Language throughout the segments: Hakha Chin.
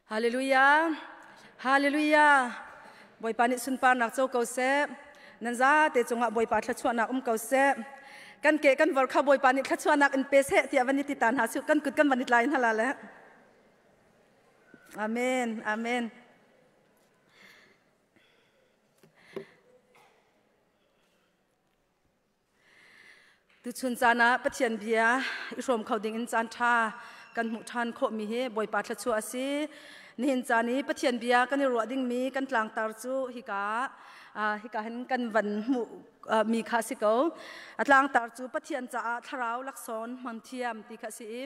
Hallelujah. Hallelujah. Bawipa nih sunparnak co ko seh. Nan zate cungah Bawipa thluachuahnak um ko seh. Kan ke kan vor kha Bawipa nih thluachuahnak in pe seh tiah van i ti ta hna su kan kut kan van i tlai hna la le. Amen. Amen. Tuchun caan ah Pathian bia i hrawm kho ding in caan ṭha kan hmuh ṭhan khawhmi hi Bawipa thluachuah a si. Nihin caan i Pathian bia kan i ruah dingmi kan tlangtar cu hika hika hin kan van hmuh mi kha a si ko. A tlangtar cu Pathian caah thlarau laksawng hman thiam ti kha a si i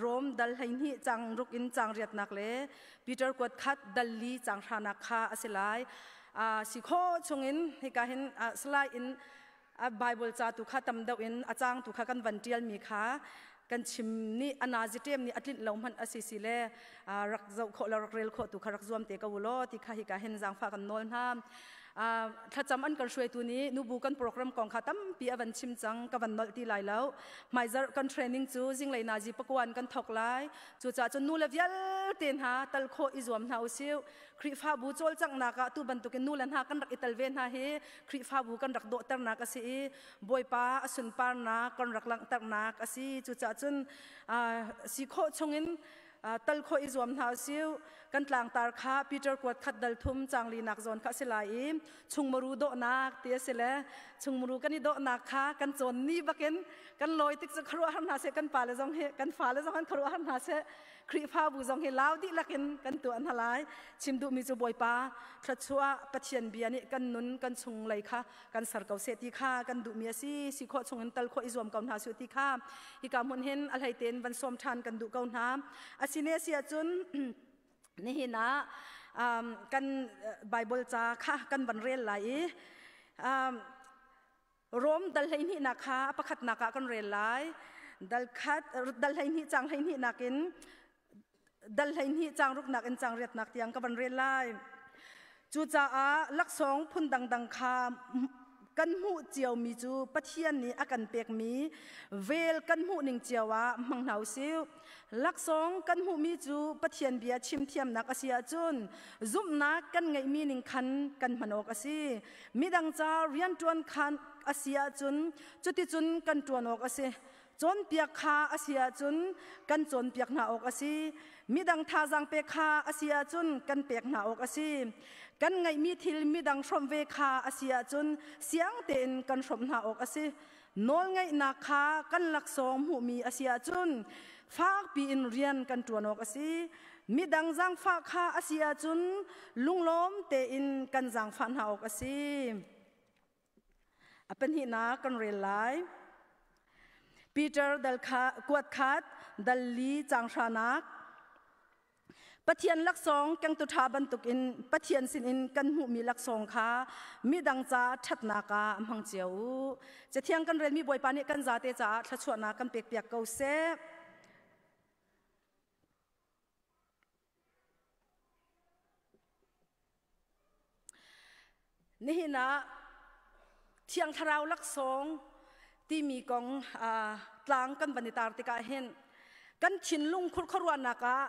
Rom dal 12 cang ruk in cang riatnak le Peter kuat khat dal li cang hranak kha a si lai. Si khawh chungin hika hin salai in Bible ca tu kha tam deuh in a cang tu kha kan van ṭial mi kha kan chim nih a nazi ṭem nih a tlinh lo hmanh a si si le rak zoh khawh le rak rel khawh tu kha rak zuam te ko u law ti kha hika hin zaangfah kan nawl hna. Thlacam an kan hruaitu nih nubu kan program kong kha tampi a van chim cang ka van nolh ti lai lo. Hmaizarh kan training cu zinglei nazi pakuan kan thawk lai. Cucaah cun nu le vialte hna tal khawh i zuam hna usih. Khrihfabu cawlcanghnak ah tu bantukin nu le hna kan rak i tel ve hna hi Khrihfabu kan rak dawhternak a si i Bawipa a sunparnak kan rak langhternak a si. Cucaah cun si khawh chungin tal khawh i zuam hna usih. Kan tlangtar kha Peter kuat khat dal thum cang linak zawn kha a si lai i chungmuru dawhnak ti a si le chungmuru kan i dawhnak kha kan cawn ni bakin kan lawi tik cu khuaruahhar hna seh kan pale zong hi kan fale zong han khuaruahhar hna seh Khrihfabu zong hi lau dihlak in kan tuah hna lai. Chim duhmi cu Bawipa thluachuah Pathian bia nih kan nun kan chung lei kha kan ser ko seh ti kha kan duhmi a si. Si khawh chung in tal khawh i zuam ko hna su ti kha hika hmun hin a hlei tein van sawm ṭhan kan duh ko hna. Asine si ahcun nihin ah kan Bible ca kha kan van rel lai i Rom dal 12 nak kha a pakhatnak ah kan rel lai. Dal khat dal 12 cang 12 nakin dal 12 cang ruknak in cang riatnak tiang ka van rel lai. Cucaah laksawng phun dangdang kha kan hmuh ciomi cu Pathian nih a kan pekmi vel kan hmuh ning cio ah hmang hna usih. Laksawng kan hmuhmi cu Pathian bia chim thiamnak a si ahcun zumhnak kan ngeihmi ning khan kan hman awk a si. Midang ca rianṭuan khan a si ahcun cuticun kan ṭuan awk a si. Cawnpiak kha a si ahcun kan cawnpiak hna awk a si. Midang thazaang pek kha a si ahcun kan pek hna awk a si. Kan ngeihmi thil midang hrawmh ve kha a si ahcun siang tein kan hrawmh hna awk a si. Nawlngeihnak kha kan laksawng hmuhmi a si ahcun fakpi in rian kan ṭuan awk a si. Midang zaangfah kha a si ahcun lunglawm tein kan zaangfah hna awk a si. A pahnihnak kan rel lai. Peter dal kha kuat khat dal li cang hranak Pathian laksawng kengtu ṭha bantukin Pathian sinin kan hmuhmi laksawng kha midang ca ṭhatnak ah hmang cio u. Cathiang kan relmi Bawipa nih kan zate caah thluachuahnak kan pekpiak ko seh. Nihin ah Thiang Thlarau laksawng timi kong tlang kan van i tar tikah hin kan thinlung khurkhuaruahnak ah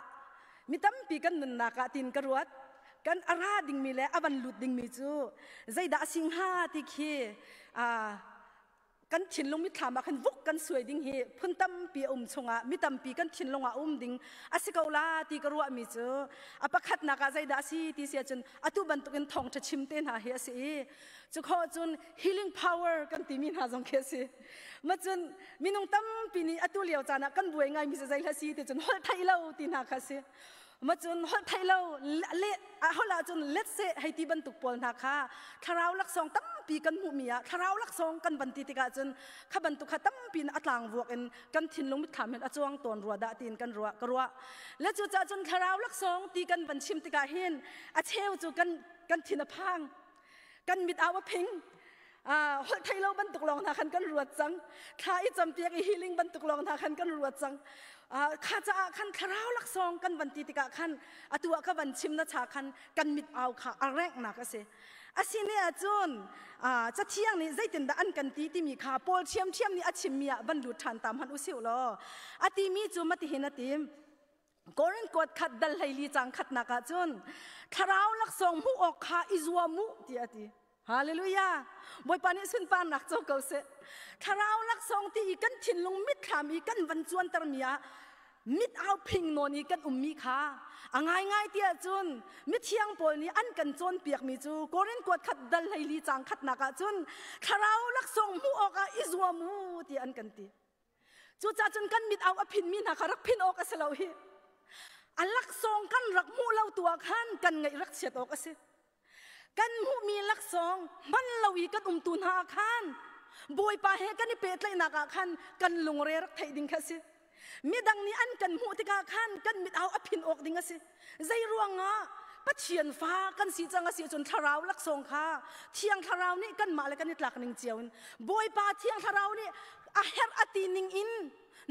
mi tampi kan nunnak ah tin ka ruat kan a ra dingmi le a van lut dingmi cu zeidah a si hnga ti khi kan thinlung mitthlam ah khan vuk kan suai ding hi phun tampi a um chungah mi tampi kan thinlung ah um ding a si ko la ti ka ruahmi cu a pakhatnak ah zeidah a si ti si ahcun atu bantukin thawngṭha chim te hna hi a si i cu khawh cun healing power kan timi hna zong khi a si ma cun minung tampi nih atu lio caan ah kan buai ngaimi cu zei hla si ti cun holh theih lo ti hna kha a si Ma cun holh theih lo le holh ahcun let seh hei ti bantuk pawl hna kha thlarau laksawng tampi kan hmuhmi ah thlarau laksawng kan van ti tikah cun kha bantuk kha tampi in a tlang vuak in kan thinlung mitthlam hin a cuang tawn rua dah tiin kan ruah ka ruah le cucaah cun thlarau laksawng ti kan van chim tikah hin a cheu cu kan kan thin a phang kan mit au a phing holh thei lo bantuk lawng hna khan kan ruat cang thla i campiak i healing bantuk lawng hna khan kan ruat cang kha caah khan thlarau laksawng kan van ti tikah khan atu ah ka van chim na cha khan kan mit au kha a rengnak a si asine ahcun cathiang nih zeitindah an kan ti timi kha Paul ṭhiamṭhiam nih a chimmi ah van lut ṭhan tam han usih law a timi cu matihin a tim. Korin kuat khat dal hleili cang khatnak ah cun thlarau laksawng hmuh awk kha i zuam u tiah a ti. Hallelujah! Bawipa nih sunparnak co ko seh. Thlarau laksawng ti i kan thinlung mitthlam i kan van cuantermi ah mit au phing nawn i kan ummi kha a ngaingai ti ahcun mithiang pawl nih an kan cawnpiakmi cu Korin kuat khat dal hleili cang khatnak ah cun thlarau laksawng hmuh awkah i zuam u ti an kan ti. Cucaah cun kan mit au a phinmi hna kha rak phin awk a si lo hi. A laksawng kan rak hmuh lo tu ah khan kan ngaih rak chiat awk a si. Kan hmuhmi laksawng hman lo i kan umtu hna ah khan Bawipa he kan i pehtlaihnak ah khan kan lungre rak theih ding kha a si. Midang nih an kan hmuh tikah khan kan mit au a phin awk ding a si. Zei ruangah Pathian fa kan si cang a si cun thlarau laksawng kha Thiang Thlarau nih kanmah le kan i tlak ning cio in Bawipa Thiang Thlarau nih a herh a ti ning in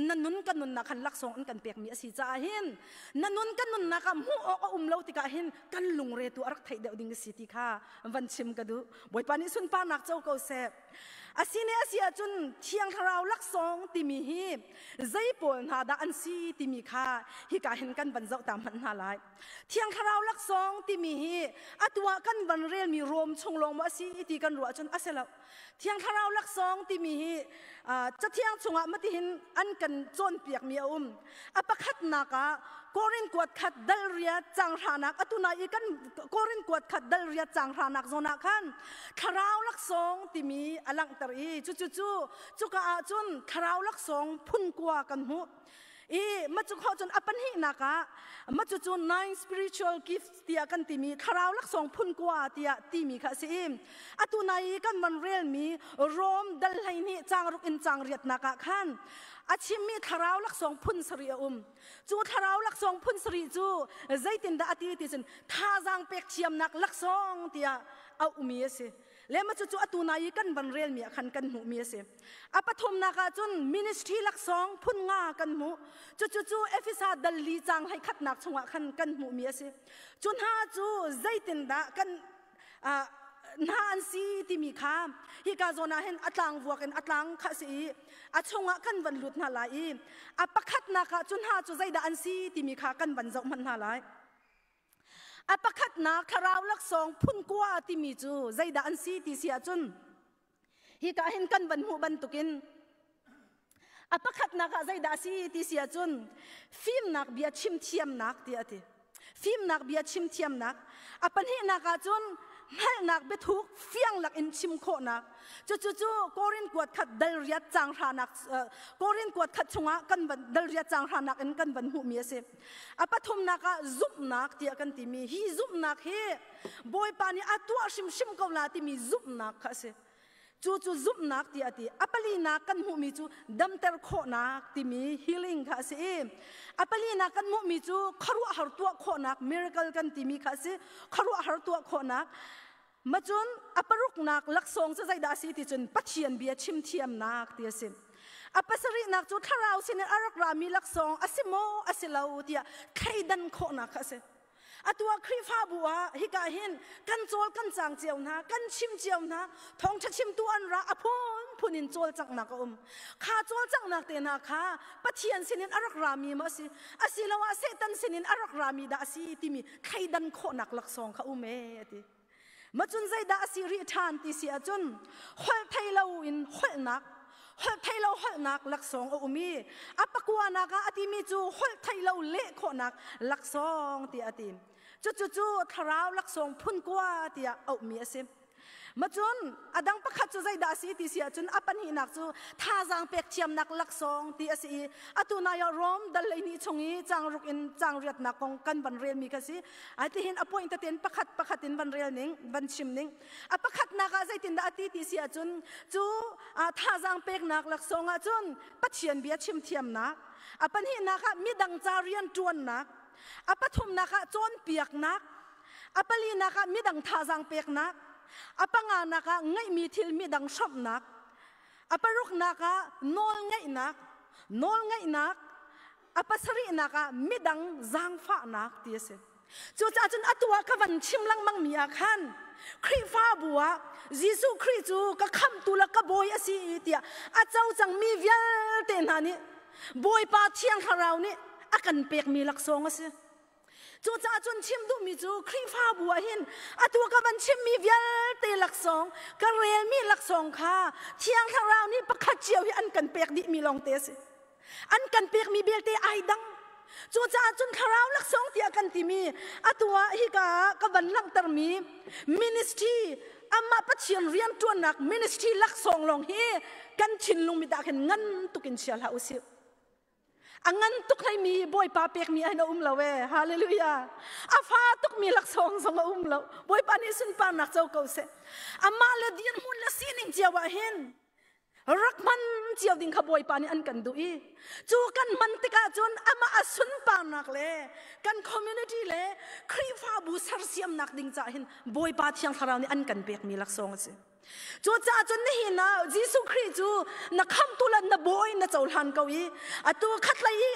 na nun kan nunnak khan laksawng an kan pekmi a si caah hin na nun kan nunnak ah hmuh awk a um lo tikah hin kan lungre tu a rak theih deuh ding a si ti kha van chim ka duh. Bawipa nih sunparnak co ko seh. Asine a si ahcun Thiang Thlarau laksawng timi hi zei pawl hna dah an si timi kha hika hin kan van zoh ta hmanh hna lai. Thiang Thlarau laksawng timi hi atu ah kan van relmi Rom chung lawng maw a si ti kan ruah ahcun a si lo. Thiang Thlarau laksawng timi hi Cathiang chungah matihin an kan cawnpiakmi a um. A pakhatnak ah Korin kuat khat dal riat cang hranak atu na i kan Korin kuat khat dal riat cang hranak zawn ah khan thlarau laksawng timi a langhter i cucu cu cuka ah cun thlarau laksawng phun kua kan hmuh i ma cu khawh cun a pahnihnak ah ma cu cu nine spiritual gifts tiah kan timi thlarau laksawng phun kua tiah timi kha a si i atu nai i kan van relmi Rom dal 12 cang ruk in cang riatnak ah khan a chimmi thlarau laksawng phun sarih a um. Cu thlarau laksawng phun sarih cu zeitindah a ti ti cun thazaang pek thiamnak laksawng tiah a umi a si. Lema cu cu atu nai i kan van relmi ah khan kan hmuhmi a si. A pathumnak ah cun ministry laksawng phun nga kan hmuh. Cucu cu Efesa dal li cang hlei khatnak chungah khan kan hmuhmi a si. Cu hna cu zeitindah kan hna an si timi kha hika zawn ah hin a tlang vuak in a tlang kha si i a chungah kan van lut hna lai i a pakhatnak ah cu hna cu zeidah an si timi kha kan van zoh hmanh hna lai. A pakhatnak thlarau laksawng phun kua timi cu zeidah an si ti si ahcun hika hin kan van hmuh bantukin a pakhatnak ah zeidah a si ti si ahcun fimnak bia chim thiamnak ti a ti. Fimnak bia chim thiamnak. A pahnihnak ah cun hngalhnak biathuk fiang lak in chim khawhnak. Cucu cu Korin kuat khat dal riat cang hranak Korin kuat khat chungah kan van dal riat cang hranak in kan van hmuhmi a si. A pathumnak ah zumhnak tiah kan timi hi zumhnak hi Bawipa nih a tuah hrimhrim ko la timi zumhnak kha a si. Cu cu zumhnak tiah a ti. A palinak kan hmuhmi cu damter khawhnak timi healing kha a si i a palinak kan hmuhmi cu khuaruahhar tuah khawhnak miracle kan timi kha a si. Khuaruahhar tuah khawhnak. Macun a paruknak laksawng cu zeidah a si ti cun Pathian bia chim thiamnak ti a si. A pasarihnak cu thlarau sinin a rak rami laksawng a si maw a si lo tiah thleidan khawhnak kha a si. Atu ah Khrihfabu ah hika hin kan cawl kan cang cio hna, kan chim cio hna, thawngṭha chimtu an ra a phunphun in cawlcanghnak a um. Kha cawlcanghnak te hna kha Pathian sinin a rak rami maw a si, asiloah Satan sinin a rak rami dah a si timi thleidan khawhnak laksawng kha um ee a ti. Macun zeidah a si rih ṭhan ti si ahcun holh thei loin holhnak holh thei lo holhnak laksawng a um i a pakuanak ah a timi cu holh thei lo leh khawhnak laksawng tiah a ti. Cucu cu thlarau laksawng phun kua tiah auhmi a si. Macun a dang pakhat cu zeidah a si ti si ahcun a pahnihnak cu thazaang pek thiamnak laksawng ti a si i atu nai ah Rom dal hleihnih chung i changruk in changriatnak kong kan van relmi kha si. Ai tihin a point tein pakhat pakhat in van rel ning, van chim ning. A pakhatnak ah zeitindah a ti ti si ahcun cu thazaang peknak laksawng ahcun Pathian bia chim thiamnak, a pahnihnak ah midang ca rian ṭuannak, a pathumnak ah cawnpiaknak, a palinak ah midang thazaang peknak, a panganak ah ngeihmi thil midang hrawmhnak, a paruknak ah nawlngeihnak, nawlngeihnak, a pasarihnak ah midang zaangfahnak ti a si. Cucaah cun atu ah ka van chim lengmang mi ah khan Khrihfabu ah Jesuh Khrih cu ka khamhtu le ka bawi a si tiah a co cangmi vialte hna nih Bawipa Thiang Thlarau nih a kan pekmi laksawng a si. Cucaah cun chim duhmi cu Khrihfabu ah hin atu ka van chimmi vialte laksawng, ka relmi laksawng kha Thiang Thlarau nih pakhat cio hi an kan pek dihmi lawngte a si. An kan pekmi belte ai dang. Cucaah cun thlarau laksawng tiah kan timi atu ah hika ah ka van langhtermi ministry amah Pathian rianṭuannak ministry laksawng lawng hi kan thinlung mit ah khin ngan tukin chia hlah usih. A ngan tuk hleimi Bawipa pekmi ah hin a um lo ee. Hallelujah. A fa tukmi laksawng zong a um lo. Bawipa nih sunparnak co ko seh. Amah le dirhmun le sining cio ah hin rak hman cio ding kha Bawipa nih an kan duh i cu kan hman tikah cun amah a sunparnak le kan community le Khrihfabu sersiamnak ding caah hin Bawipa Thiang Thlarau nih an kan pekmi laksawng a si. Cucaah cun nihin ah Jesuh Khrih cu na khamhtu le na bawi na cohlan ko i atu khatlei i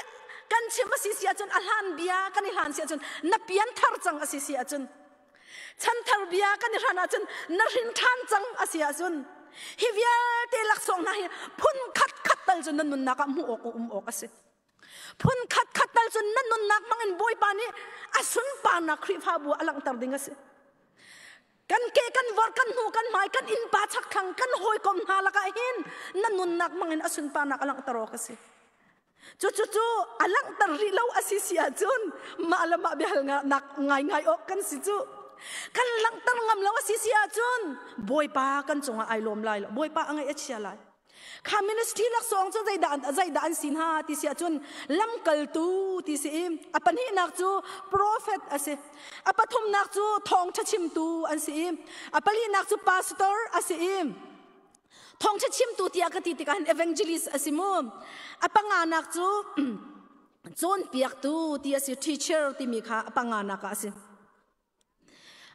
kan chim a si si ahcun a hlan bia kan i hlan si ahcun na pian thar cang a si si ahcun chanthar bia kan i hran ahcun na hrin ṭhan cang a si ahcun hi vialte laksawng hna hi phun khat khat tal cu na nunnak ah hmuh awk um awk a si. Phun khat khat tal cun na nunnak hmangin Bawipa nih a sunparnak Khrihfabu a langhter ding a si. Kan ke kan vor kan hnu kan hmai kan innpa chakthlang kan hawikom hna lakah hin na nunnak hmangin a sunparnak a langhter awk a si. Cu cu cu a langhter rih lo a si si ahcun mah le mah biahal nak ngaingai awk kan si cu. Kan langhter ngam lo a si si ahcun Bawipa kan cungah ai lawm lai lo. Bawipa a ngaih a chia lai. Kha ministry laksawng cu zeidah zeidah an si hna ti si ahcun lamkaltu ti si i a pahnihnak cu prophet a si. A pathumnak cu thawngṭha chimtu an si i a palinak cu pastor a si i thawngṭha chimtu tiah ka ti tikah hin evangelist a si mu. A panganak cu cawnpiaktu ti a si teacher timi kha a panganak ah a si.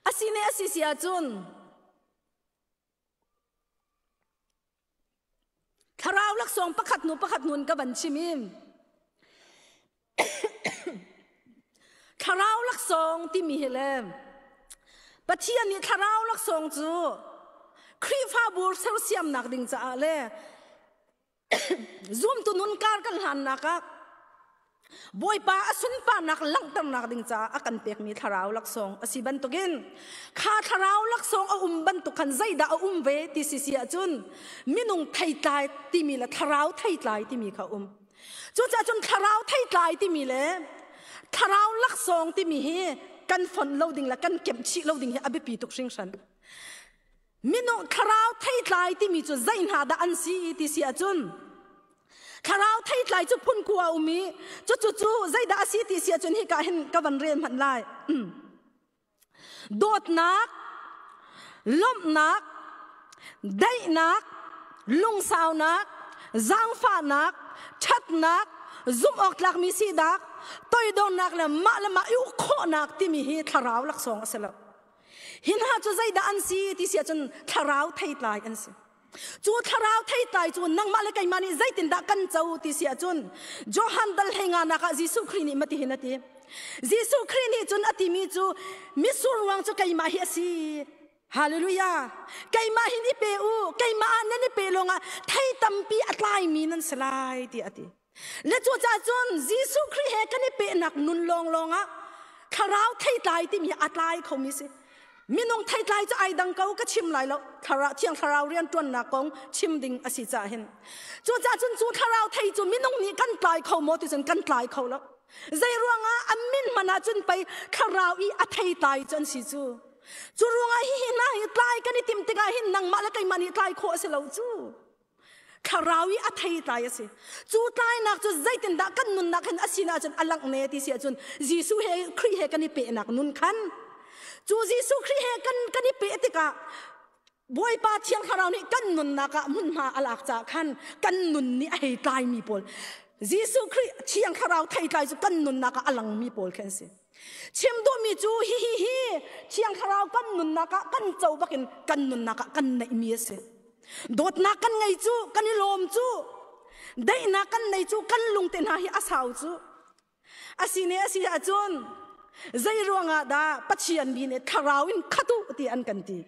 A si ne a si si ahcun Thlarau laksawng pakhat hnu pakhat nun ka van chim i thlarau laksawng timi hi le Pathian nih thlarau laksawng cu Khrihfabu sersiamnak ding caah le Zumtu nun kar kan hlannak ah Bawipa a sunparnak langhternak ding caah a kan pekmi thlarau laksawng a si bantukin kha thlarau laksawng a um bantuk khan zeidah a um ve ti si si ahcun minung theitlai timi le thlarau theitlai timi kha um. Cucaah cun thlarau theitlai timi le thlarau laksawng timi hi kan fonh lo ding le kan kemh chih lo ding hi a biapi tuk hringhran. Minung thlarau theitlai timi cu zei hna dah an si ti si ahcun thlarau theitlai cu phun ku a um i cucu cu zeidah a si ti si ahcun hika hin ka van rel hmanh lai. Dawtnak, lawmhnak, daihnak, lungsaunak, zaangfahnak, ṭhatnak, zumh awk tlakmi sinak, toidornak le mah le mah i uk khawhnak timi hi thlarau laksawng a si lo. Hi hna cu zeidah an si ti si ahcun thlarau theitlai an si. Cu thlarau theitlai cu nangmah le keimah nih zeitindah kan co ti si ahcun Johan dal hleinga nak ah Jesuh Khrih nih mati hin a ti. Jesuh Khrih nih cun a timi cu misur ruang cu keimah hi a si. Hallelujah. Keimah hin i pe u, keimah ah nan i pe lawngah thei tampi a tlaimi nan si lai ti a ti. Le cucaah cun Jesuh Khrih he kan i pehnak nun lawnglawng ah thlarau theitlai timi a tlai khomi si. Minung theitlai cu ai dang ko ka chim lai lo. Thlarau thiang thlarau rian ṭuannak kong chim ding a si caah hin. Cucaah cun cu thlarau thei cu minung nih kan tlai kho maw ti cun kan tlai kho lo. Zei ruangah a min hmanh ah cun pei thlarau i a theitlai cu an si cu. Cu ruangah hihi hna hi tlai kan i timh tikah hin nangmah le keimah nih tlai khawh a si lo cu. Thlarau i a theitlai a si. Cu tlainak cu zeitindah kan nunnak hin a sin ahcun a langh ne ti si ahcun Jesuh he Khrih he kan i pehnak nun khan cu Jesuh Khrih he kan kan i peh tikah Bawipa Thiang Thlarau nih kan nunnak ah hmunhma a lak caah khan kan nun nih a hei tlaimi pawl Jesuh Khrih Thiang Thlarau theitlai cu kan nunnak ah a langmi pawl khi an si. Chim duhmi cu hihi hi Thiang Thlarau kan nunnak ah kan co bakin kan nunnak ah kan neihmi a si. Dawtnak kan ngei cu, kan i lawm cu, daihnak kan nei cu, kan lungte hna hi a sau cu. Asine a si ahcun zei ruangah dah Pathian mi nih thlarau in khat u ti an kan ti.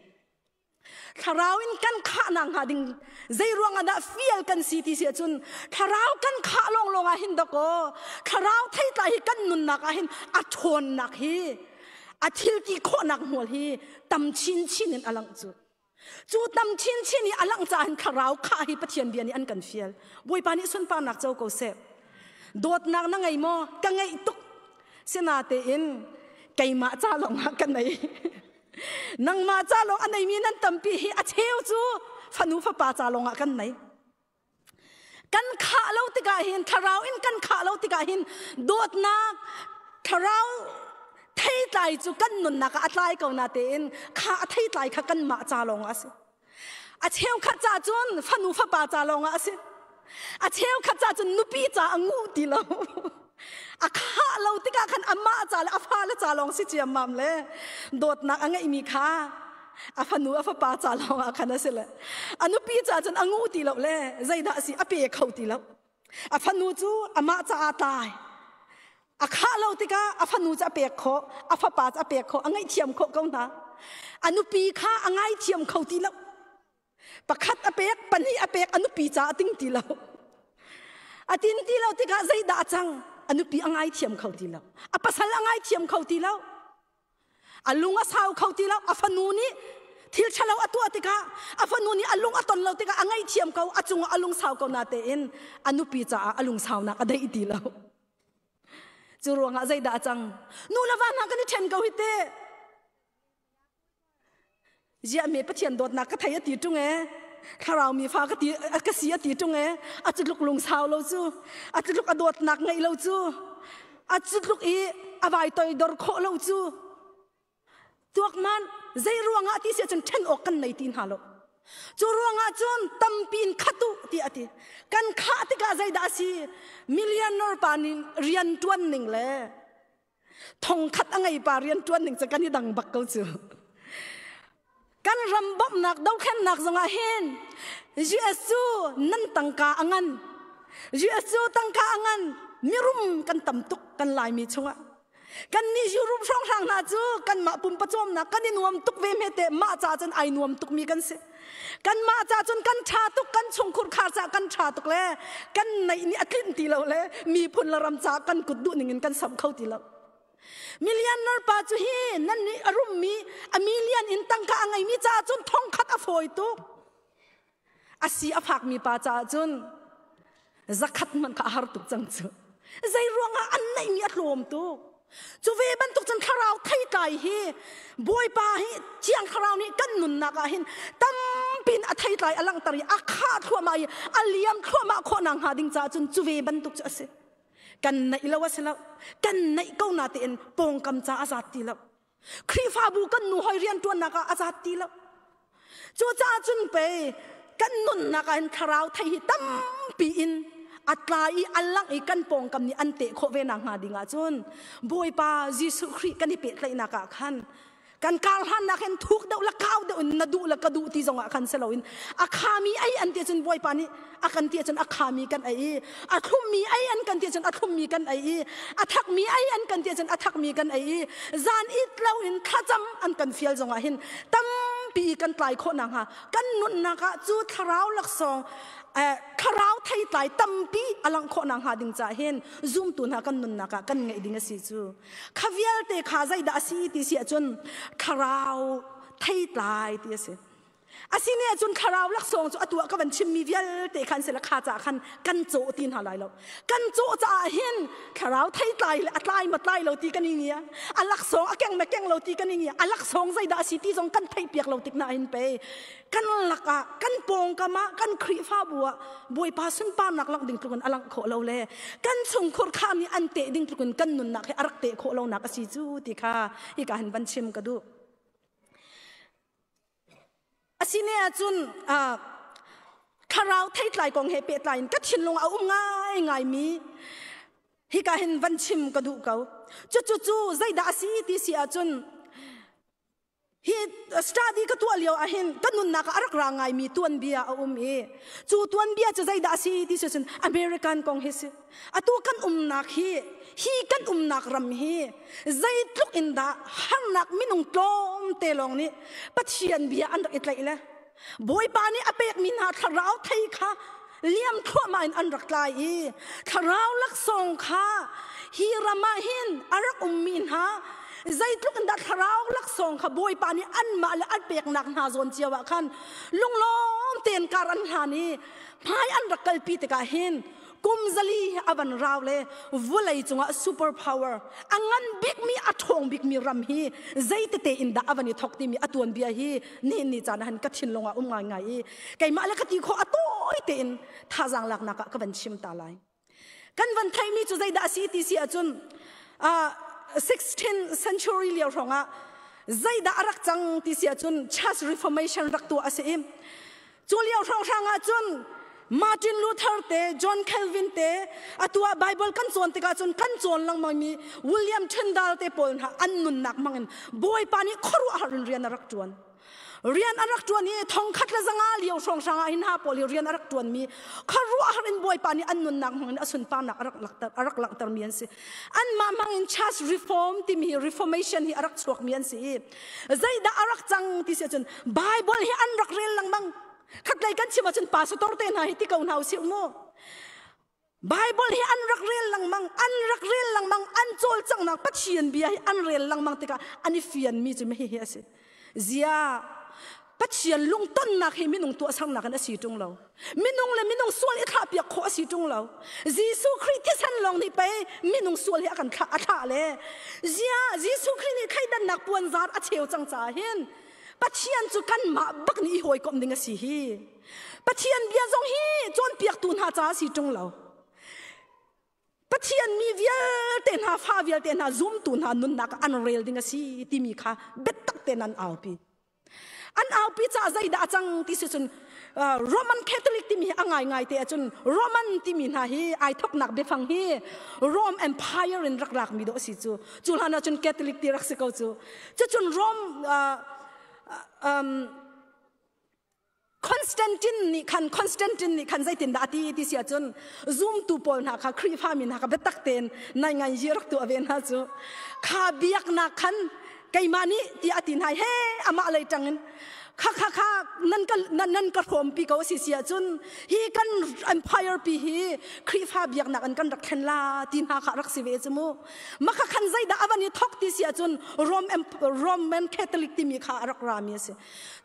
Thlarau in kan khahnak hnga ding zei ruangah dah fial kan si ti si ahcun thlarau kan khah lawnglawng ah hin dakaw thlarau theitlai hi kan nunnak ah hin a ṭhawnnak hi a thil ti khawhnak hmual hi tam chinchin in a langh cu. Cu tam chinchin i a langh caah hin thlarau khah hi Pathian bia nih an kan fial. Bawipa nih sunparnak co ko seh. Dawtnak na ngei maw? Ka ngeih tuk. Sinatein keimah ca lawng ah ka nei. Nangmah ca lawng a neimi nan tampi hi a cheu cu fanu fapa ca lawng ah kan nei. Kan khah lo tikah hin thlarau in kan khah lo tikah hin dawtnak thlarau theitlai cu kan nunnak ah a tlai ko na tein kha a theitlai kha kanmah ca lawng ah a si. A cheukhat ca cun fanu fapa ca lawng ah a si. A cheukhat ca cun nupi ca a nguh ti lo. A khah lo tikah khan amah ca le a fale ca lawng si ciammam le dawtnak a ngeihmi kha a fanu a fapa ca lawng ah khan a si le a nupi ca cun a ngu ti lo le zeidah a si a pe kho ti lo. A fanu cu amah caah tlai. A khah lo tikah a fanu cu a pek khawh, a fapa cu a pek khawh, a ngaihthiam khawh ko hna. A nupi kha a ngaithiam kho ti lo. Pakhat a pek, pahnih a pek, a nupi ca a ting ti lo. A tin ti lo tikah zeidah a cang? A nupi a ngaithiam kho ti lo. A pasal a ngaithiam kho ti lo. A lung a sau kho ti lo. A fanu nih thil ṭhalo a tuah tikah a fanu nih a lung a ton lo tikah a ngaihthiam ko, a cungah a lung sau ko natein a nupi caah a lungsaunak a deih ti lo. Cu ruangah zeidah a cang? Nu le va hna kan i ṭhen ko hi teh. Ziah me Pathian dawtnak ka thei a ti ṭung e. Thlarau mi fa ka ti ka si a ti ṭung e. A cu tluk lungsau lo cu, a cu tluk a dawtnak ngeih lo cu, a cu tluk i a vai toidor khawh lo cu. Tuak man zei ruangah ti si ahcun ṭhen awk kan nei ti hna lo. Cu ruangah cun tampi in khat u tiah a ti. Kan khah tikah zeidah a si? Millionaire pa nih rian ṭuan ning le thongkhat a ngei pa rian ṭuan ning cu kan i dang bak ko cu. Kan ram bawmhnak dothlennak zongah hin US cu nan tangka a ngan. US cu tangka a ngan. Mirum kan tam tuk kan Laimi chungah. Kannih Europe hrawnghrang hna cu kanmah pumpacawmnak kan i nuam tuk ve hme te mah ca cun ai nuam tukmi kan si. Kanmah ca cun kan ṭha tuk, kan chungkhur khar ca kan ṭha tuk le kan neih nih a tlinh ti lo le miphun le ram ca kan kut duh ning in kan samh kho ti lo. Millionaire pa cu hi nan nih a rummi a million in tangka a ngeimi caah cun thongkhat a fawi tuk. A si a fakmi pa caah cun zakhat hmanh kha a har tuk cang cu. Zei ruangah an neihmi a tlawm tuk. Cu ve bantuk cun thlarau theitlai hi Bawipa hi Thiang Thlarau nih kan nunnak ah hin tampin a theitlai a langhter i a khah thluahmah i a liam thluahmah khawh nak hnga ding caah cun cu ve bantuk cu a si. Kan neih lo a si lo. Kan neih ko na tein pawngkam ca a zat ti lo. Khrihfabu kan nu hoi rianṭuannak ah a zat ti lo. Cucaah cun pei kan nunnak ah hin thlarau thei hi tampi in a tla i a langh i kan pawngkam nih an teh khawh ve nak hnga ding ah cun Bawipa Jesuh Khrih kan i pehtlaihnak ah khan kan kar hlannak hin thuk deuh le kau deuh in na duh le ka duh ti zongah khan si loin a khami ei an ti cun Bawipa nih a kan ti cun a khami kan ei i a thlummi ei an kan ti cun a thlummi kan ei i a thakmi ei an kan ti cun a thakmi kan ei i zan it lo in thlacam an kan fial zongah hin tampi kan tlai khawh nakhnga kan nunnak ah cu thlarau laksawng thlarau theitlai tampi a langh khawh nakhnga ding caah hin zumtu hna kan nunnak ah kan ngeih ding a si cu kha vialte kha zeidah a si ti si ahcun thlarau theitlai ti a si. Asine ahcun thlarau laksawng cu atu ah ka van chimmi vialte khan sila kha caah khan kan cawh ti hna lai lo. Kan cawh caah hin thlarau theitlai le a tlai ma tlai lo ti kan i ngia. A laksawng a keng ma keng lo ti kan i ngia. A laksawng zeidah a si ti zong kan theihpiak lo tik na hin pe. Kan lakah kan pawngkam ah kan Khrihfabu ah Bawipa sunparnak langh ding tlukin a langh khawh lo le kan chungkhur kha nih an teh ding tlukin kan nunnak hi a rak teh khawh lonak a si cu ti kha hika hin van chim ka duh. Asine ahcun thlarau theitlai kong he pehtlai in ka thinlung a um ngaingaimi hika hin van chim ka duh ko. Cucu cu zeidah a si ti si ahcun hi study ka tuah lio ahhin ka nunnak ah a rak ra ngaimi tuanbia a um i cu tuanbia cu zeidah a si ti si cun American kong hi si. Atu kan umnak hi hi kan umnak ram hi zeitluk in dah harnak minung tlawmte lawng nih Pathian bia an rak i tlaih le. Bawipa nih a pekmi hna thlarau thei kha liam thluahmah in an rak tlai i thlarau laksawng kha hi ram ah hin a rak ummi hna zeitluk in dah thlarau laksawng kha Bawipa nih anmah le an peknak hna zawn cio ah khan lunglawm tein kar an hlan i hmai an rak kalpi tikah hin kum zali a van rau le vulei cungah super power a ngan bikmi a ṭhawng bikmi ram hi zeitete in dah a van i thok timi a tuanbia hi nihin ni caan ah han ka thinlung ah um ngaingai i keimah le ka ti khawh a tawi tein thazaang laknak ah ka van chim ta lai. Kan van theimi cu zeidah a si ti si ahcun 16th century lio hrawngah zeidah a rak cang ti si ahcun Church Reformation rak tuah a si i cu lio hrawnghrang ah cun Martin Luther te John Calvin te atu ah Bible kan cawn tikah cun kan cawn lengmang mi William Tyndale te pawl hna an nunnak hmangin Bawipa nih khuaruahhar in rian a rak ṭuan. Rian a rak ṭuan i thongkhat le zanga lio hrawnghrang ah hin ha pawl hi rian a rak ṭuan mi khuaruahhar in Bawipa nih an nunnak hmangin a sunparnak a rak langhter a rak langhter mi an si. Anmah hmangin Church Reform timi hi Reformation hi a rak chuak mi an si i zeidah a rak cang ti si ahcun Bible hi an rak rel lengmang. Khatlei kan chim ahcun pastor te hna hi ti ko hna usih mu. Bible hi an rak rel lengmang, an rak rel lengmang, an cawlcanghnak Pathian bia hi an rel lengmang tikah an i fianmi cu hihi a si. Zia Pathian lungtonnak hi minung tuahsernak in a si ṭung lo. Minung le minung sual i thlahpiak khawh a si ṭung lo. Jesuh Khrih thisen lawng nih pei minung sual hi a kan thlah a thlah le zia Jesuh Khrih nih thleidannak puanzar a cheu cang caah hin Pathian cu kanmah bak nih i hawikomh ding a si hi. Pathian bia zong hi cawnpiaktu hna caah si ṭung lo. Pathian mi vialte hna, fa vialte hna, zumtu hna nunnak ah an rel ding a si timi kha biatak tein an aupi. An aupi caah zeidah a cang ti si cun Roman Catholic timi hi a ngaingai te ahcun Roman timi hna hi ai thoknak biafang hi Rome Empire in rak lakmi dawh a si cu. Cu hlan ahcun Catholic ti rak si ko cu. Cucun Rome Constantine nih khan Constantine nih khan zeitindah a ti ti si ahcun zumtu pawl hna kha Khrihfa mi hna kha biatak tein nai ngai yi rak tuah ve hna cu kha biaknak khan keimah nih tiah a ti hna he amah lei ṭang in kha kha kha nan ka nan ka hrawmpi ko si si ahcun hi kan empire pi hi Khrihfa biaknak in kan rak thlen la ti hna kha rak si ve cu mu makha khan zeidah a van i thok ti si ahcun Roman Catholic timi kha a rak rami a si.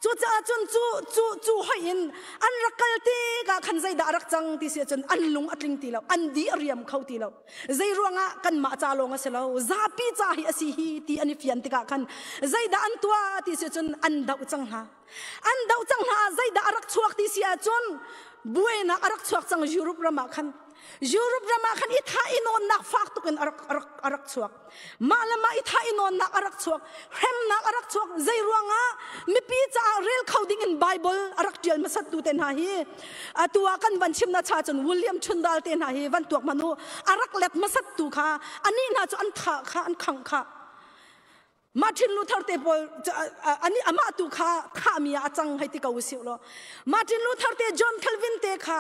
Cucaah cun cu cu cu hoih in an rak kal tikah khan zeidah a rak cang ti si ahcun an lung a tling ti lo, an di a riam kho ti lo. Zei ruangah kanmah ca lawng a si lo, zapi ca hi a si hi ti an i fian tikah khan zeidah an tuah ti si ahcun an doh cang hna. An doh cang hna ah zeidah a rak chuak ti si ahcun buainak a rak chuak cang Europe ram ah khan. Europe ram ah khan i thah i nawnnak fak tuk in a rak, a rak, a rak chuak. Mah le mah i thah i nawnnak a rak chuak. Hremnak a rak chuak. Zei ruangah mipi caah rel kho ding in Bible a rak ṭial hmasattu te hna hi atu ah kan van chim na cha cun William Tyndale te hna hi van tuak hmanh u a rak let hmasattu kha anih hna cu an thah kha an khangh kha Martin Luther te pawl ani amah tu kha thahmi ah a cang hei ti ko usih law Martin Luther te John Calvin te kha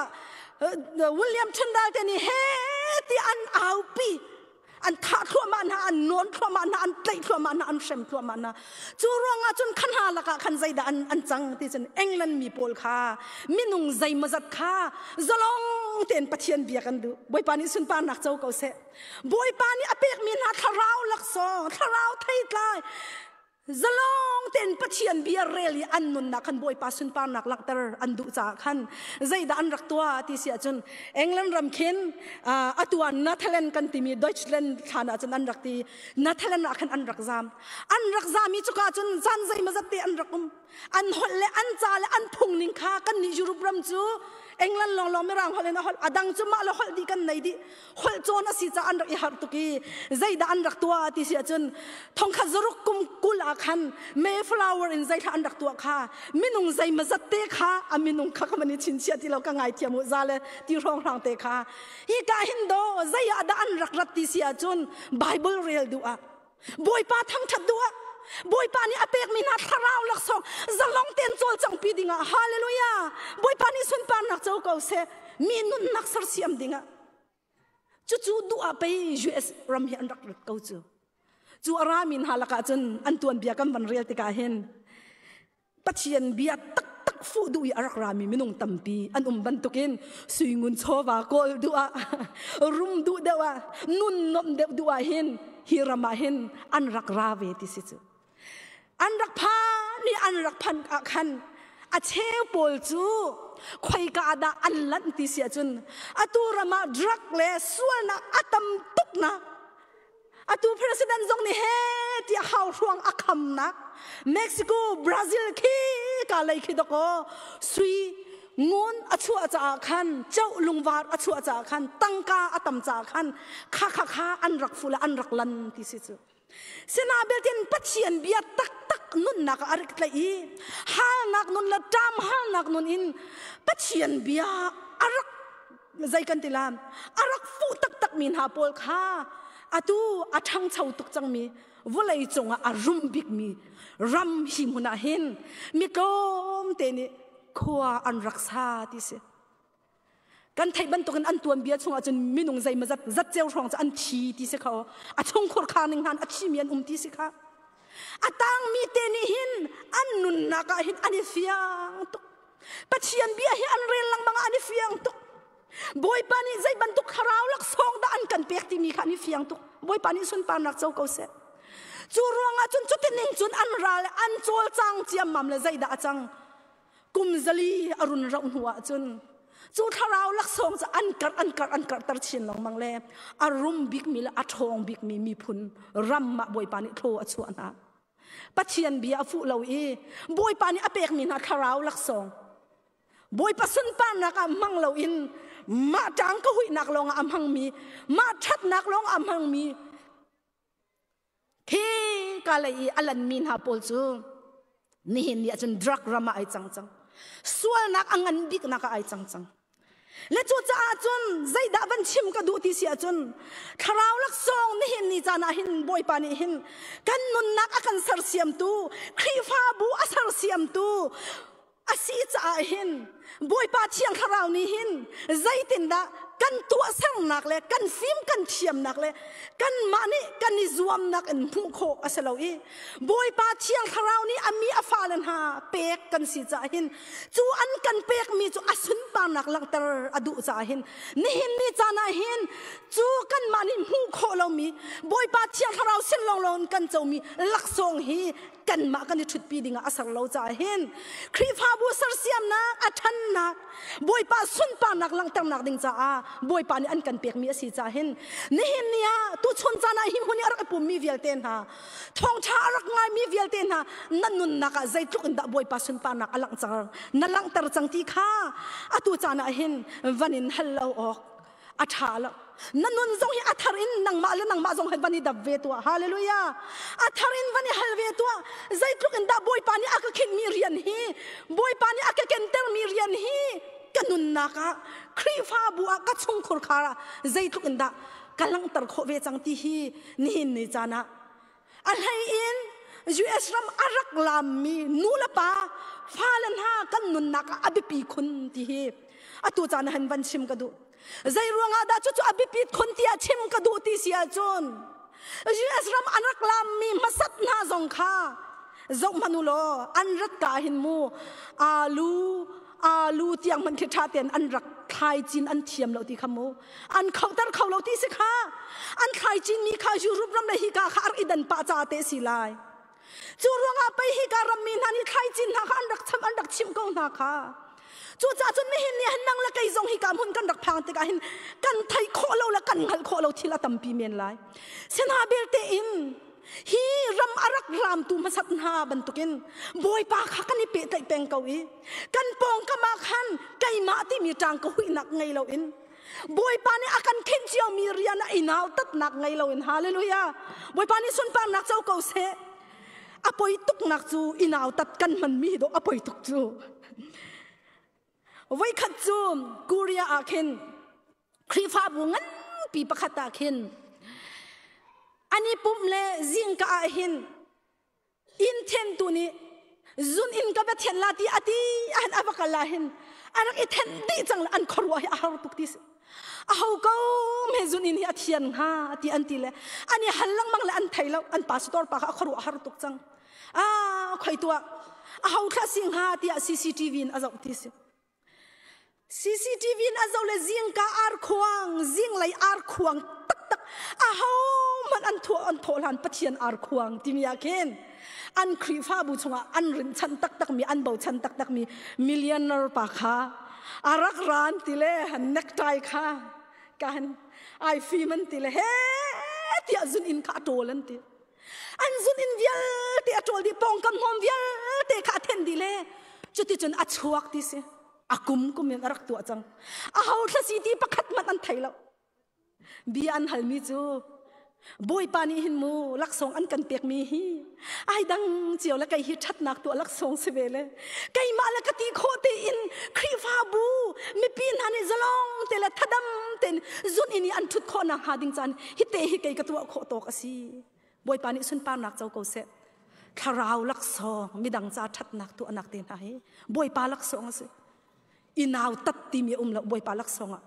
William Tyndale te nih he ti an aupi an thah thluahmah hna an nawn thluahmah hna an tlaih thluahmah hna an hrem thluahmah hna cu ruangah cun khan hna lakah khan zeidah an an cang ti cun England mi pawl kha minung zeimawzat kha zalong tein Pathian bia kan duh Bawipa nih sunparnak co ko seh Bawipa nih a pekmi hna thlarau laksawng, thlarau theitlai, zalong tein Pathian bia rel i an nunnak khan Bawipa sunparnak langhter an duh caah khan zeidah an rak tuah ti si ahcun England ram khin atu ah Netherlands kan timi Deutschland thlan ahcun an rak ti Netherlands ah khan an rak zam an rak zam i cuka cun zan zeimawzat te an rak um an holh le an ca le an phung ning kha kan nih Europe ram cu England lawnglawng mirang holh in a holh adang cu mah le holh dih kan nei dih holh cawn a si caah an rak i harh tuk i zeidah an rak tuah ti si ahcun thongkhat zaruk kum 20 ah khan Mayflower in zeithla an rak tuah kha minung zeimazat te kha a minung kha ka man i chinchiah ti lo ka ngaithiam u za le ti hrawnghrang te kha hi ka hin do zei ah dah an rak rat ti si ahcun Bible rel duh ah Bawipa thangṭhat duh ah Bawipa nih a pekmi hna thlarau laksawng zalong tein cawlcangpi dingah hallelujah Bawipa nih sunparnak co ko seh mi nunnak sersiam dingah cucu duh ah pei US ram hi an rak rat ko cu cu a rami hna lakah cun an tuanbia kan van rel tikah hin Pathian bia taktak rak fuh duh i a rak rami minung tampi an um bantukin suingun chawva kawl duh ah rum duh deuh ah nun nomh deuh duh ah hin hi ram ah hin an rak ra ve ti si cu. An rak phan i an rak phanh ah khan a cheu pawl cu khoika ah dah an lanh ti si ahcun atu ram ah drug le sualnak a tam tuk nak atu president zong nih he tiah hauhruang a khamnak Mexico Brazil khi ka lei khi dakaw sui ngun a chuah caah khan choh lungvar a chuah caah khan tangka a tam caah khan kha kha kha an rak fu le an rak lan ti si cu. Sinabetin Pathian bia taktak nunnak ah a rak tlaih i halnak nun le ṭam halnak nun in Pathian bia a rak zei kan ti la a rak fuh taktak mi hna pawl kha atu a ṭhangcho tuk cangmi vawlei cungah a rum bikmi ram hi hmun ah hin mi tlawmte nih khua an rak sa ti si. Kan theih bantukin an tuanbia chungah cun minung zeimazat zat ceu hrawng cu an thi ti si kho. A chungkhur khar ning hnan a thimi an um ti si kha. A tangmi te nih hin an nunnak ah hin an i fiang tuk. Pathian bia hi an rel lengmang ah an i fiang tuk. Bawipa nih zei bantuk thlarau laksawng dah an kan pek timi kha an i fiang tuk. Bawipa nih sunparnak co ko seh. Cu ruangah cun cutining cun an ral an cawlcang ciammam le zeidah a cang? Kum 400 a run rauh hnu ahcun cu thlarau laksawng cu an karh an karh an karhter chin lengmang le a rum bikmi le a ṭhawng bikmi miphun ram ah Bawipa nih thlaw a chuah hna. Pathian bia a fuh lo i Bawipa nih a pekmi hna thlarau laksawng Bawipa sunparnak ah hmang loin mah ṭang ka huihnak lawngah a hmangmi mah ṭhatnak lawng a hmangmi Khi ka lei i a lanmi hna pawl cu nihin ni ahcun drug ram ah ai cang cang. Sualnak a ngan biknak ah ai cang cang. Le cucaah cun zeidah van chim ka duh ti si ahcun thlarau laksawng nihin ni caan ah hin Bawipa nih hin kan nunnak a kan sersiamtu Khrihfabu a sersiamtu a si caah hin Bawipa Thiang Thlarau nih hin zeitindah kan tuahsernak le kan fim kan thiamnak le kanmah nih kan i zuamnak in hmuh khawh a si lo i Bawipa Thiang Thlarau nih a mi a fale hna pek kan si caah hin cu an kan pekmi cu a sunparnak langhter a duh caah hin nihin ni caan ah hin cu kanmah nih hmuh khawh lomi Bawipa Thiang Thlarau sin lawnglawng in kan comi laksawng hi kanmah kan i ṭhutpi dingah a ser lo caah hin Khrihfabu sersiamnak a ṭhannak Bawipa sunparnak langhternak ding caah Bawipa nih an kan pekmi a si caah hin nihin ni ah tuchun caan ah hi hmun i a rak i pummi vialte hna thawngṭha a rak ngaimi vialte hna na nunnak ah zeitluk in dah Bawipa sunparnak a langhter na langhter cang ti kha atu caan ah hin van in hal lo awk a ṭha lo. Na nun zong hi a thar in nangmah le nangmah zong hi van i dap ve tuah. Hallelujah. A thar in van i hal ve tuah. Zeitluk in dah Bawipa nih a ka khinhmi rian hi, Bawipa nih a ka kentermi rian hi ka nunnak ah, Khrihfabu ah, ka chungkhur khar ah zeitluk in dah ka langhter khawh ve cang ti hi nihin ni caan ah a hlei in US ram a rak lammi nu le pa fale hna kan nunnak ah a biapi khun ti hi atu caan ah hin van chim ka duh. Zei ruangah dah cucu a biapit khun tiah chim ka duh ti si ahcun US ram an rak lammi hmasat hna zong kha zoh hmanh u law an rat ka hin mu alu alu tiang hmanh khi ṭha tein an rak thlai cin an thiam lo ti kha mu an khoter kho lo ti si kha an thlai cin mi kha Europe ram le hika kha a rak i dan pah caah te si lai Cu ruangah pei hika rammi hna nih thlaicin hna kha an rak cham an rak chimh ko hna kha. Cucaah cun nihin ni hin nang le kei zong hika hmun kan rak phang tikah hin kan theih khawh lo le kan hngalh khawh lo thil a tampi men lai. Sina belte in hi ram a rak ramtu hmasat hna bantukin Bawipa kha kan i pehtlaih peng ko i kan pawngkam ah khan keimah timi ṭang ka huihnak ngei loin Bawipa nih a kan khenh ciomi rian ah i nautatnak ngei loin hallelujah Bawipa nih sunparnak co ko seh. A poi tuknak cu i nautat kan hmanmi hi dawh a poi tuk cu. Voikhat cu Korea ah khin Khrihfabu nganpi pakhat ah khin an i pumh le zingka ah hin inn thentu nih zun inn ka va then la ti a ti an a va kal ah hin a rak i then dih cang le an khuaruah hi a har tuk ti si a ho ko me zun inn hi a thian hnga ti an ti le an i hal lengmang le an thei lo an pastor pa kha a khuaruah har tuk cang a khoi tuah. A ho thla si hnga tiah CCTV in a zoh ti si. CCTV in a zoh le zingka arkhuang, zinglei arkhuang taktak a ho hmanh an thawh an thawh hlan Pathian arkhuang timi ah khin an Khrihfabu chungah an rinchanh taktakmi an bochan taktakmi millionaire pa kha a rak ran ti le necktie kha kan ai fim an ti le he tiah zun in kha a ṭawl an ti. An zun in vialte a ṭawl dih, pawngkam hnawm vialte kha a then dih le cuticun a chuak ti si. A kum kum in a rak tuah cang. A ho thlasi ti pakhat hmanh an thei lo. Bia an halmi cu Bawipa nih hin mu laksawng an kan pekmi hi ai dang cio le kei hi ṭhatnak tuah laksawng si ve le keimah le ka ti khawh tein Khrihfabu mipi hna nih zalong te le thadam tein zun in i an ṭhut khawh nakhnga ding caan hi te hi kei ka tuah khawh tawk a si. Bawipa nih sunparnak co ko seh. Thlarau laksawng midang ca ṭhatnak tuahnak te hna hi Bawipa laksawng a si. I nau tat timi a um lo Bawipa laksawng ah.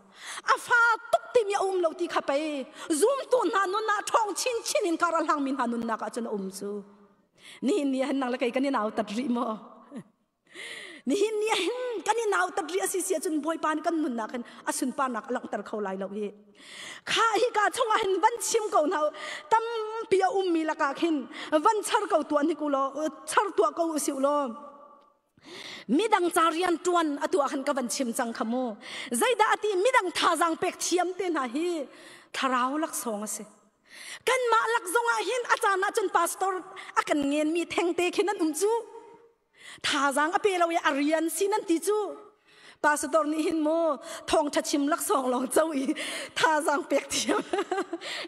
A fa tuk timi a um lo ti kha pei zumtu hna nun ah ṭhawng chinchin in kar a hlangmi hna nunnak ah cun a um cu. Nihin ni ah hin nang le kei kan i nau tat rih maw? Nihin ni ah hin kan i nautat rih a si si ahcun Bawipa nih kan nunnak hin a sunparnak a langhter kho lai lo hi. Kha hi ka chungah hin van chim ko hna tampi a ummi lakah khin van char ko tuah hnik u law char tuah ko usih law midang ca rian tuan atu ah khan ka van chim cang kha mu. Zeidah ati midang thazaang pek thiam te hna hi thlarau laksawng a si. Kanmah lak zongah hin a caan ah cun pastor a kan ngenmi thengte khin an um cu. Thazaang a pe lo i a rian si nan ti cu. Pastor nih hin mu thawngṭha chim laksawng lawng co i thazaang pek thiam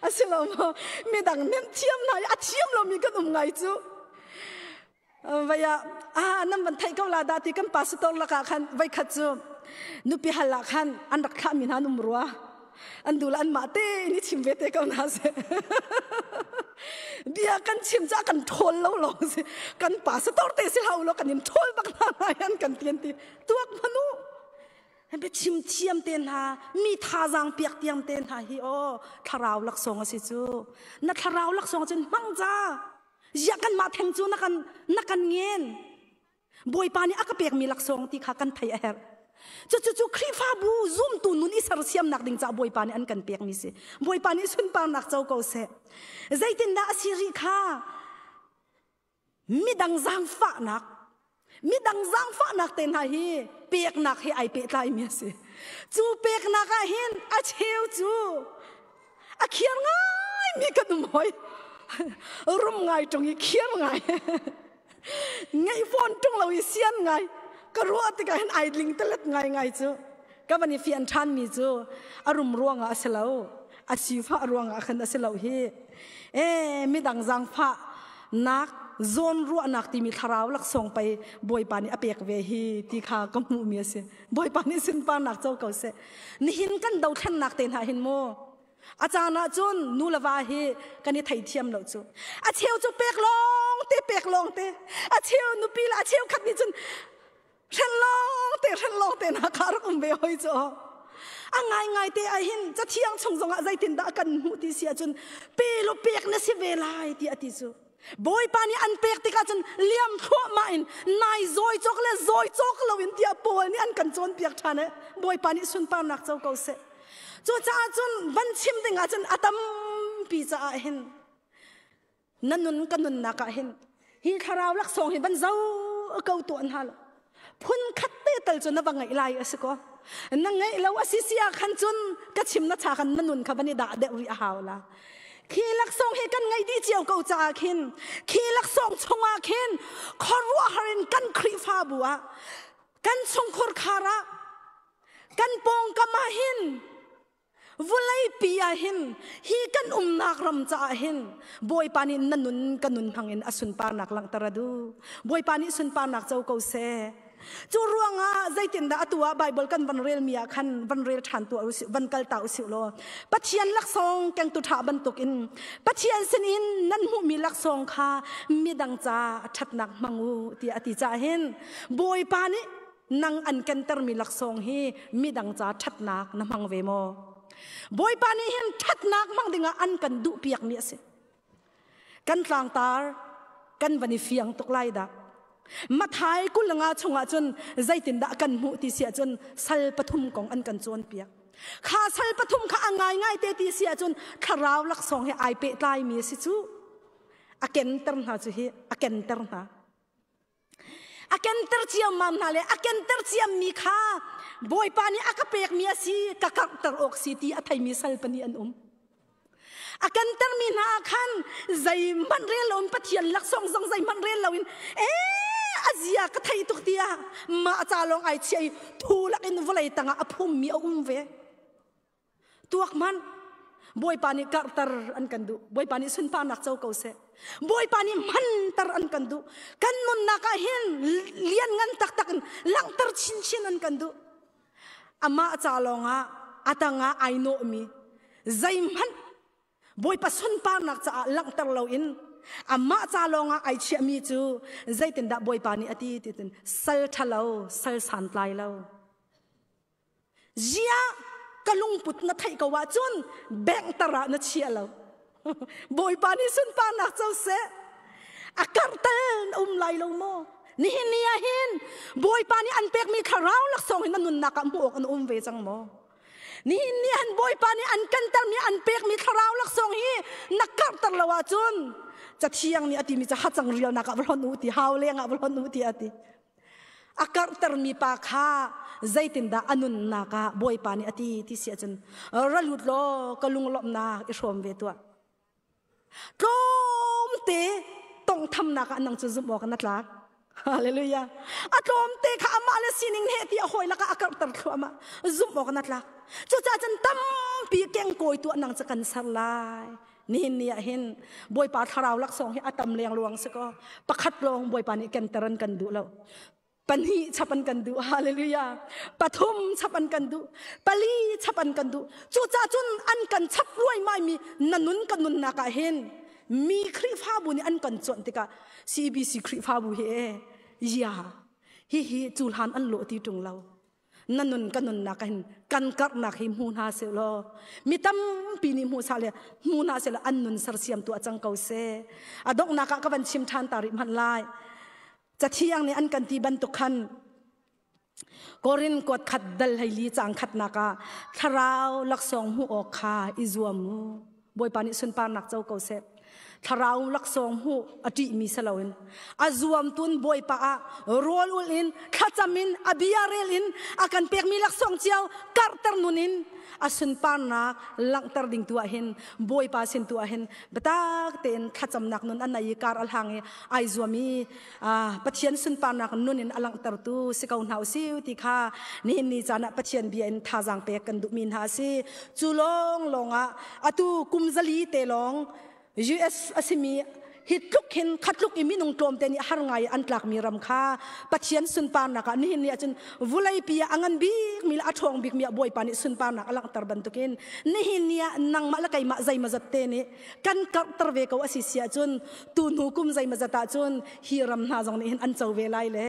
a si lo maw? Midang nih thiam hna i a thiam lomi kan um ngai cu. Vai ah ah nan van theih ko la dah ti kan pastor lakah khan voikhat cu nupi hal ah khan an rak thlahmi hna an um rua. An duh le anmah te in i chim ve te ko hna seh. Bia kan chim ca kan ṭhawl lo lawng si. Kan pastor te si hau lo kan in ṭhawl bak hna lai an kan ti an ti. Tuak hmanh u. Bia chim thiam te hna, mi thazaang piak tiang te hna hi aw thlarau laksawng a si cu. Na thlarau laksawng cun hmang ca. Ziah kanmah theng cu na kan na kan ngen. Bawipa nih a ka pekmi laksawng ti kha kan theih a herh. Cucu Khrihfabu zumtu nun i sersiamnak ding caah Bawipa nih an kan pekmi si. Bawipa nih sunparnak co ko seh. Zeitindah a si rih kha? Midang zaangfahnak, midang zaangfahnak te hna hi peknak he ai pehtlaimi a si. Cu peknak ah hin a cheu cu a khiar ngaimi kan um hoi. Rum ngai ṭung i khiar ngai. Ngeih fawn ṭung lo i sian ngai. Ka ruah tikah hin ai ling talet ngai ngai cu. Ka van i fian ṭhanmi cu a rum ruangah a si lo. A sifah ruangah khan a si lo hi. E midang zaangfah nak zawn ruahnak timi thlarau laksawng pei Bawipa nih a pek ve hi ti kha ka hmuhmi a si. Bawipa nih sunparnak co ko seh. Nihin kan dothlennak te hna hin mu a caan ah cun nu le va hi kan i theithiam lo cu. A cheu cu pek lawng te pek lawng te a cheu nupi le a cheu khat nih cun hren lawng te hren lawng te na kha rak um ve hoi cu. A ngai ngai te ah hin cathiang chung zongah zeitindah kan hmuh ti si ahcun pe lo pek na si ve lai ti a ti cu. Bawipa nih an pek tikah cun liam thluahmah in nai zawi cawk le zawi cawk loin tiah Paul nih an kan cawnpiak ṭhan i Bawipa nih sunparnak co ko seh. Cucaah cun van chim ding ah cun a tampi caah hin na nun ka nunnak ah hin hi thlarau laksawng hi van zo ko tuah hna lo. Phun khat te tal cu na va ngeih lai a si ko. Na ngeih lo a si si ah khan cun ka chim na cha khan na nun kha van i dah deuh rih a hau la. Khi laksawng hi kan ngeih dih cio ko caah khin khi laksawng chungah khin khuaruahhar in kan Khrihfabu ah kan chungkhur khar ah kan pawngkam ah hin Vawleipi ah hin hi kan umnak ram caah hin Bawipa nih na nun ka nun hmang in a sunparnak langhter a duh. Bawipa nih sunparnak co ko seh. Cu ruangah zeitindah atu ah Bible kan van relmi ah khan van rel ṭhan tuah usih, van kal ta usih law Pathian laksawng kengtu ṭha bantukin Pathian sinin nan hmuhmi laksawng kha midang ca ṭhatnak hmang u tiah a ti caah hin Bawipa nih nang an kentermi laksawng hi midang ca ṭhatnak na hmang ve maw? Bawipa nih hin ṭhatnak hmang dingah an kan duhpiakmi a si. Kan tlangtar kan van i fiang tuk lai dah. Mathai 25 chungah cun zeitindah kan hmuh ti si ahcun sal pathum kong an kan cawnpiak. Kha sal pathum kha a ngaingai te ti si ahcun thlarau laksawng he ai pehtlaimi a si cu. A kenter hna cu hi a kenter hna. A kenter ciammam hna le a kenter ciammi kha Bawipa nih a ka pekmi a si, ka karhter awk si ti a theimi sal pahnih an um. A kentermi hna ah khan zeihmanh rel loin Pathian laksawng zong zeihmanh rel loin ee a zia ka thei tuk tiah mah ca lawng ai chiah i thu lakin vawlei tangah a phummi a um ve. Tuak hmanh Bawipa nih karhter an kan duh. Bawipa nih sunparnak co ko seh. Bawipa nih hmanter an kan duh. Kan nunnak ah hin lian ngan taktak in langhter chinchin an kan duh. Amah ca lawngah a tangah ai nawhmi zeihmanh Bawipa sunparnak caah langhter loin amah ca lawngah ai chiahmi cu zeitindah Bawipa nih a ti ti tin sal ṭhalo sal santlai lo. Ziah ka lungput na theih ko ahcun benghter ah na chia lo. Bawipa nih sunparnak co seh. A karhtel na um lai lo maw? Nihin ni ah hin Bawipa nih an pekmi thlarau laksawng hi na nunnak ah hmuh awk an um ve cang maw? Nihin ni han Bawipa nih an kantermi an pekmi thlarau laksawng hi na karhter lo ahcun cathiang nih a timi cu hacang rialnak ah va hlonh u ti hau leng ah va hlonh u ti a ti. A karhtermi pa kha zeitindah a nunnak ah Bawipa nih a ti ti si ahcun ra lut law ka lunglawmhnak i hrawm ve tuah. Tlawmte tongthamnak ah nang cu zumh awk na tlak. Hallelujah. A tlawmte kha amah le sining he ti a hawi lakah a karhter thluahmah. Zumh awk na tlak. Cucaah cun tampi kengkawi tuah nang cu kan ser lai. Nihin ni ah hin Bawipa thlarau laksawng hi a tam lengluang si kaw pakhat lawng Bawipa nih kenter an kan duh lo. Pahnih chap an kan duh. Hallelujah. Pathum chap an kan duh. Pali chap an kan duh. Cucaah cun an kan chap luaimai mi na nun ka nunnak ah hin mi Khrihfabu nih an kan cuanh tikah CBC Khrihfabu hi e ya hihi cu hlan an lawh ti ṭung lo. Na nun ka nunnak ah hin kan karhnak hi hmu hna seh law mi tampi nih hmu sa le hmu hna seh law an nun sersiam tu a cang ko seh. A donghnak ah ka van chim ṭhan ta rih hmanh lai. Cathiang nih an kan ti bantuk khan Korin kuat khat dal 14 cang khatnak ah thlarau laksawng hmuh awk kha i zuam u. Bawipa nih sunparnak co ko seh. Thlarau laksawng hmuh a ṭihmi si loin a zuam tun Bawipa ah rawl ul in thlacam in a bia rel in a kan pekmi laksawng cio karhter nun in a sunparnak langhter ding tu ah hin Bawipa sin tu ah hin biatak tein thlacamnak nun a nei i kar a hlang i ai zuam i Pathian sunparnak nun in a langhtertu si ko hna usih ti kha nihin ni caan ah Pathian bia in thazaang pek kan duhmi hna a si. Cu lawng lawng ah atu kum 4 te lawng US a simi hi tluk hin khatluk i minung tlawmte nih har ngai an tlakmi ram kha Pathian sunparnak ah nihin ni ahcun vuleipi ah a ngan bikmi le a ṭhawng bikmi ah Bawipa nih sunparnak a langhter bantukin nihin ni ah nangmah le keimah zeimawzat te nih kan karhter ve ko a si si ahcun tu hnu kum zeimawzat ahcun hi ram hna zong nih hin an co ve lai le.